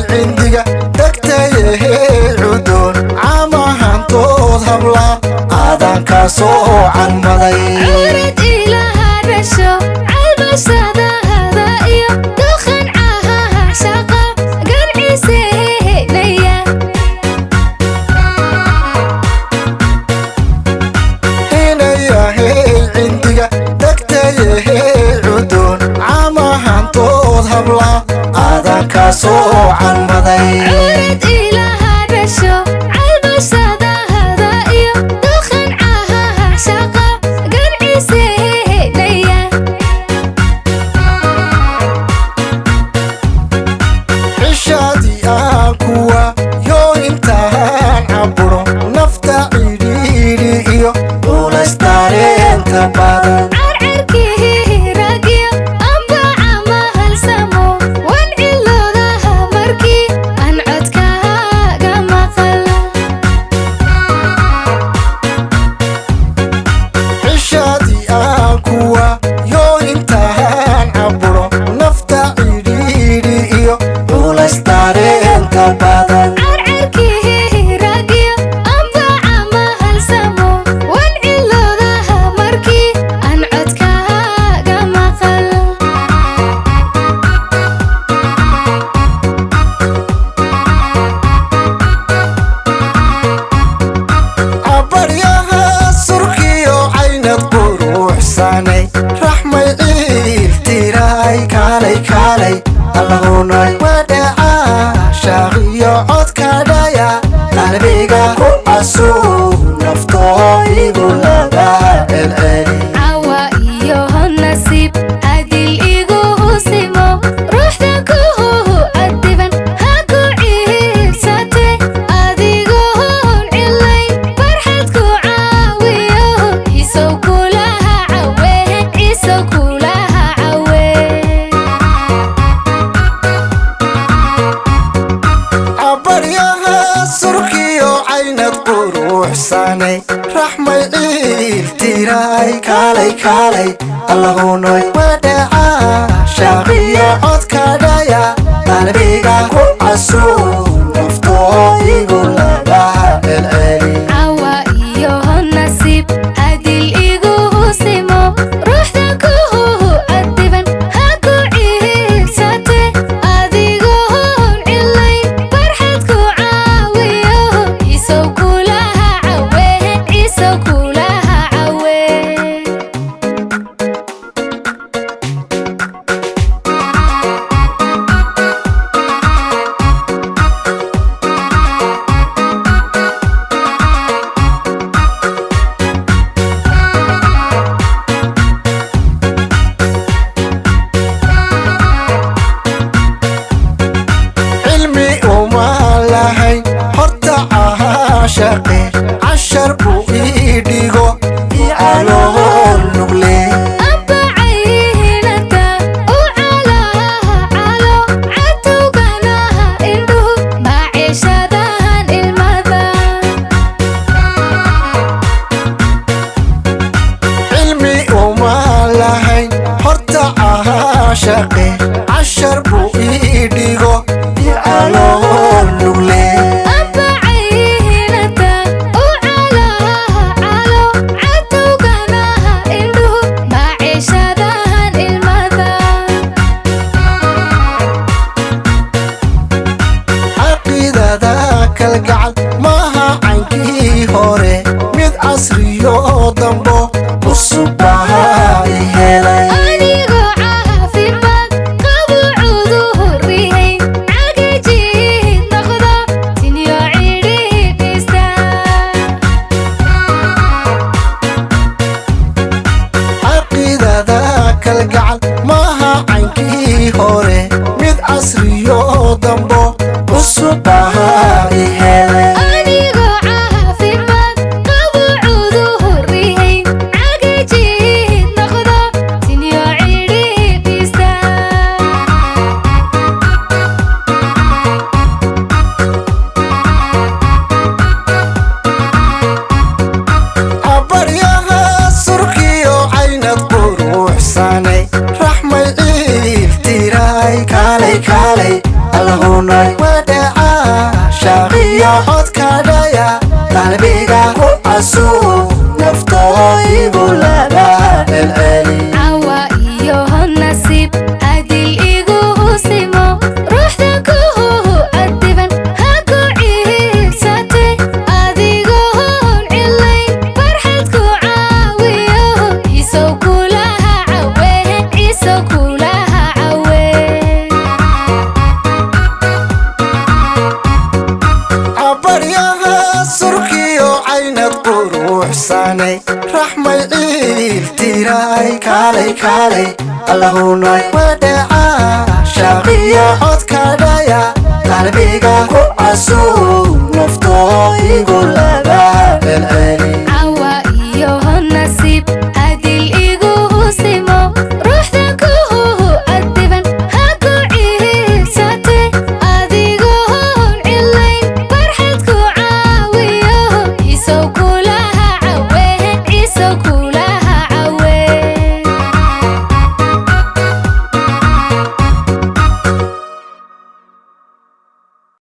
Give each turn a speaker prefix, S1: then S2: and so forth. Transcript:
S1: Cindiga tagtayahey cudoon camahantood habla aadan kaa soo canmaday.
S2: Curad ilaha dhasho calbashadahada iyo dukhan cahaha shaqa gancisehnaya.
S1: Inayahey cindiga tagtayahey cudoon camahantood habla aadan kaa soo canmaday.
S2: Curad ilaha dhasho calbashadahada iyo dukhan cahaha shaqa gancisehnaya.
S1: Cishaadii aan kuwa yoo intaan caburo nafta cidhiidhi iyo culays dareenta badan.
S2: Carcarkii ragyo ambaca mahalsamo wan ciloodaha markii aan codkaaga maqal.
S1: Cishaadii aan kuwa yoo intaan caburo nafta cidhiidhi iyo culays dareenta badan.
S2: Carcarkii ragyo ambaca mahalsamo wan ciloodaha markii aan codkaaga maqal.
S1: Cabaryaha surkiyo caynad quruxsanay raxmay ciiltiray kaalay kaalay allahunay wadhaca shaaqiyo codka dhaya qalbiga ku casuub naftoo igu laba celceli.
S2: Cawa iyo nasiib adil igu husimo ruuxda kuhu adiban ha ku ciibsate adigoon cilay farxad ku caawiyo ciisow kulaha cawe, ciisow kulaha cawe.
S1: Cabaryaha surkiyo caynad quruxsanay raxmay ciiltiray kaalay kaalay allahunay wadhaca shaaqiyo codka dhaya qalbiga ku casuub naftoo igu laba celceli.
S2: Cawa iyo nasiib adil igu husimo ruuxda kuhu adiban ha ku ciibsate adigoon cilay farxad ku caawiyo ciisow kulaha cawe, ciisow kulaha cawe.
S1: Cilmi uma lahayn horta caashaqe cashar buu ii dhigo ii calool nugle.
S2: Ambacaynata u calaha calo cadowganaha indhuhu maciishadahan ilmada.
S1: Cilmi uma lahayn horta caashaqe cashar buu ii dhigo ii calool nugle.
S2: Ambacaynata u calaha calo cadowganaha indhuhu maciishadahan ilmada.
S1: Caqiidada kalgacal maaha caynkii hore mid casriyo dambo cusub baa i helay.
S2: Anigoo caafimaad qabu cudurrihayn cagajiid noqdo tinyo cidhiidhista.
S1: Caqiidada kalgacal maaha caynkii hore mid casriyo dambo cusub baa i helay.
S2: Anigoo caafimaad qabu cuduhu.
S1: Casuu naftoo igu laba celceli.
S2: Cawa iyo nasiib adil igu simo, ruuxda ku adiban ha ku ciibsate, adigoon cilayn farxad ku caawiyo. Ciisow kulaha cawe, Ciisow kulaha cawe.
S1: Cabaryaha surkiyo caynad quruxsanay, raxmay ciil tiray, kaalay kaalay Allahunay wadhaca shaaqiyo codka dhaya qalbiga ku casuu naftoo igu laba celceli.